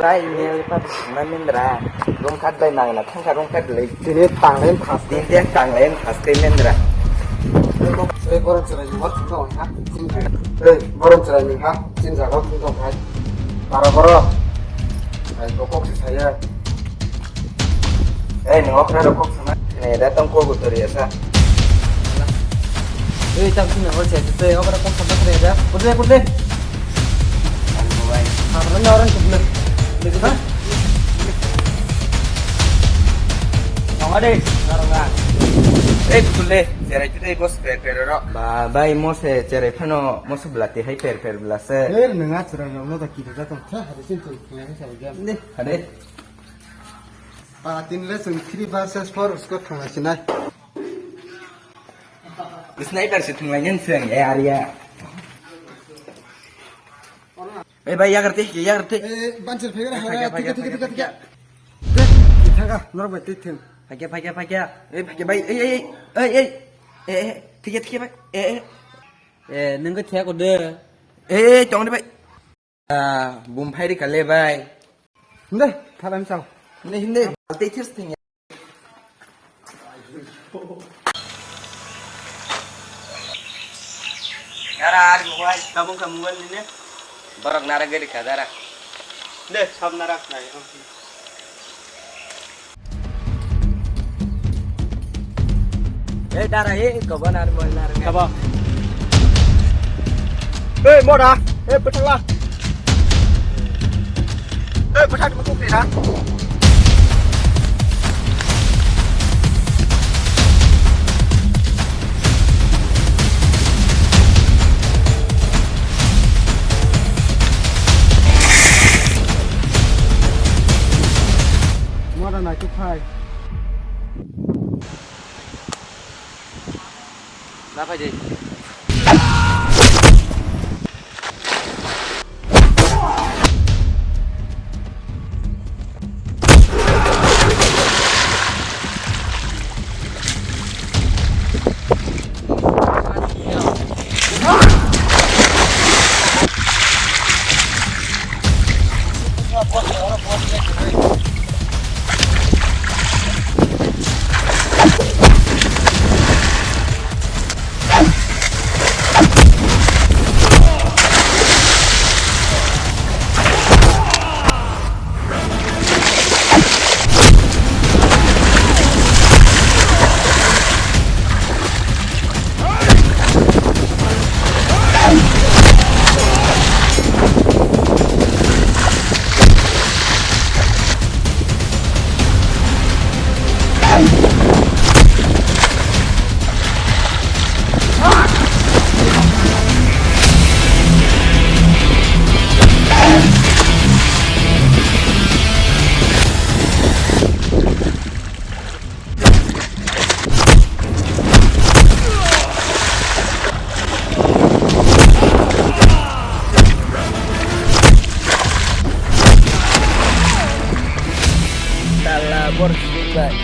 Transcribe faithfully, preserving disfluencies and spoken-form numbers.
Ai, nail cut swngnai mendra. Room cut bai nangna thangkha room cut le. Tini tanglai phas. Tini tanglai phas tei mendra. Ei, borom chwrai ni mor chwng tong ha. Ei, borom chwrai ni ha. Chin jaga chwng tong hai. Para boro. Ai, bokok se saya. Ei, nang okra rok kok sama. Nei, da tong ko gutori asa. Ei, tam sini hor cek, tei okra kok sama kre da. Putri, putri. Ang mobile. Apa ni orang tu putri? Putri ha? Nong ade, narang ah. Ei, putri, cerai tu dei bos per per ro. Ba, bai mo se cerai phano mo se belati hai per per belase. Ei, nang ah cerai ro, mo ta kiri da tong. Tha, hari sin tu, nang ah sa jam. Deh, ade. Patin le chwng three versus four score thangna sinai. Sniper se thwnglainani chwng, eh, area. Eh, bai, yagar te, yagar te. Eh, banchir phegara, phagya, phagya, phagya, phagya, phagya. Thangka, norok bai twi thwng. Phagya, phagya, phagya. Eh, phagya, bai, eh, eh, eh, eh, eh, eh, eh, thikya, thikya, bai, eh, eh. Eh, nungkhe thiya ko de. Eh, eh, tong de, bai. Ah, bum phai rikha le bai. Hinde, thalam chao. Hinde, hinde. Tei this thing. Dara, ar mobile, tabung ka mobile ni ne? Borok nara gari ka dara. De, sab nara nai. Ei, dara, ei, kobo nar mol nar. Kobo. Ei, mora. Ei, bwthakla. Ei, bwthak, bwthak, bwthak. Mora nai tu phai. Na phai di. Tala bor sibuk bai.